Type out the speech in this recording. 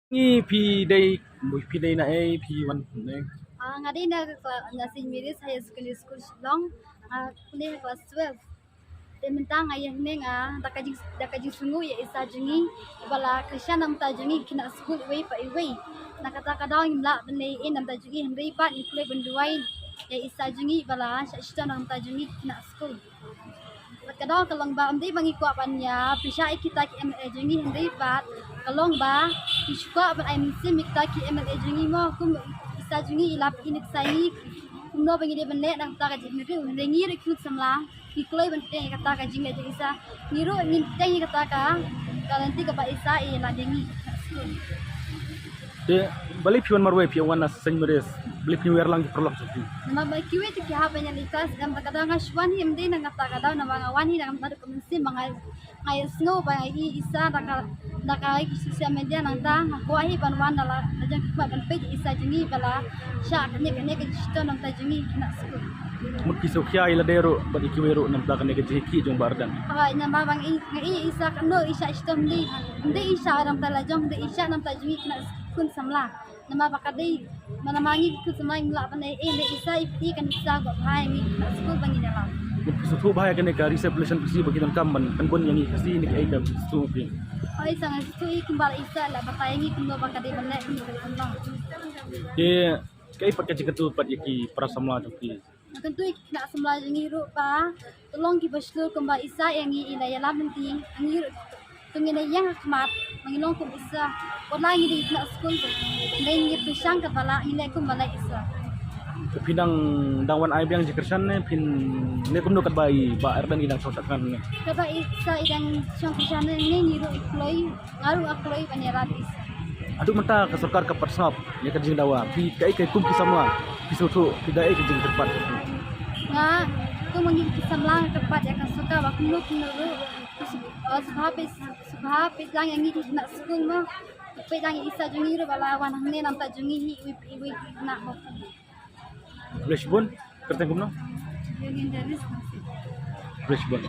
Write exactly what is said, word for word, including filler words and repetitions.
Ngi phi dei, phi dei na ei, phi wan ne? Ah, nga dei na ka kla-, na Saint Mary's Higher Secondary School Shillong. Ah, pule ha class twelve. Te mynta nga ïa hynne nga da ka jing, da ka jingsngew ïa i sa jong ngi ba la kyrshan na bynta jong ngi khynnah skul iwei pa iwei. Na kata ka daw ngim lah ban leh ei na bynta jong ngi, hynrei pat ngi kloi ban duwai ïa i sa jong ngi ba la shah shitom na bynta jong ngi khynnah skul. Bad ka daw ka long ba ym dei ba ngi kwah ban ïa pyrshah ïa kita ki M L A jong ngi, hynrei pat ka long ba ngi shu kwah ban ai mynsiem ïa kita ki M L A jong ngi mo, kum i sa jong ngi i la pyni ïa ngi kumno ba ngi dei ban leh na kata ka jingim, hynrei ngi ruh ki khun samla ngi kloi ban pdiang ïa kata ka jingleh jong i sa. Ngi ruh ngin pdiang ïa kata ka, ka lynti kaba i sa i la dei ngi. Te balei phi wan marwei, phi wan na Saint Mary's, balei phi wer lang ki paralok jong phi? Namar ba kiwei te ki hap ban ïa leh test, em, da ka daw nga shu wan hi ym dei na kata ka daw, namar nga wan hi da ka mynsiem ba nga, nga ïohsngew ba i, i sa da ka, da ka social media, nangta nga kwah hi ban wan da la, da jong ki khmat ban peit i sa jong ngi ba la shah kane kane ka jingshitom na bynta jong ngi khynnah skul. Mut phi sngewkhia ïa lade ruh bad ïa kiwei ruh na bynta kane ka jingïakhih jong Bah Ardent? Hooid, namar ba nga i, nga i i sa kano i shah shitom, ym dei, ym dei i shah na bynta la jong, ym dei i shah na bynta jong ngi khynnah khun samla. Namar ba ka dei, namar ngi khun samla ngim lah ban leh ei, ym dei i sa i phi kan i sa ba bha ïa ngi khynnah skul ba ngin ïalam. Mut phi sngewthuh bha ïa kane ka recess session, phi ba ki donkam ban pynbun ïa ngi, phi ne kaei ka sngewthuh phi? Hooid, sa nga sngewthuh i kumba i sa la batai ïa ngi kumno ba ka dei ban leh, kumno ba ka dei ban long. Te kaei pat ka jingkyntu pat ïa ki para samla jong phi? Nga kyntu ïa ki khynnah samla jong ngi ruh ba to long kiba shlur kumba i sa ïa ngi, i la ïalam lynti ïa ngi ruh, to ngin ïeng ha khmat ba ngin long kum i sa. Wat la ngi dei khynnah skul, hynrei ngi pyrshang katba lah ngin leh kumba leh i sa. Te phi dang, dang wan ai biang jingkyrshan ne phin leh kumno katba i Bah Ardent i dang shong shad khan ne? Katba i sa i dang shong kyrshan ne, ngi ruh ngi kloi, nga ruh nga kloi ban ïarap i sa. Haduh mynta ka sorkar ka pat sngap ïa ka jingdawa, phi kaei kaei kum ki samla phi sngewthuh, phi da ei ka jingkyrpad? Nga kum ngi ki samla nga kyrpad ïa ka sorkar ba kumno kumno ruh, sngewbha peit, sngewbha peit lang ïa ngi ki khynnah skul mo, peit lang ïa i sa jong ngi ruh ba la wan hangne na bynta jong ngi hi iwei pa iwei ki khynnah mo. Khublei shibun. Kyrteng kumno? Yolanda Ris Nasi. Khublei shibun.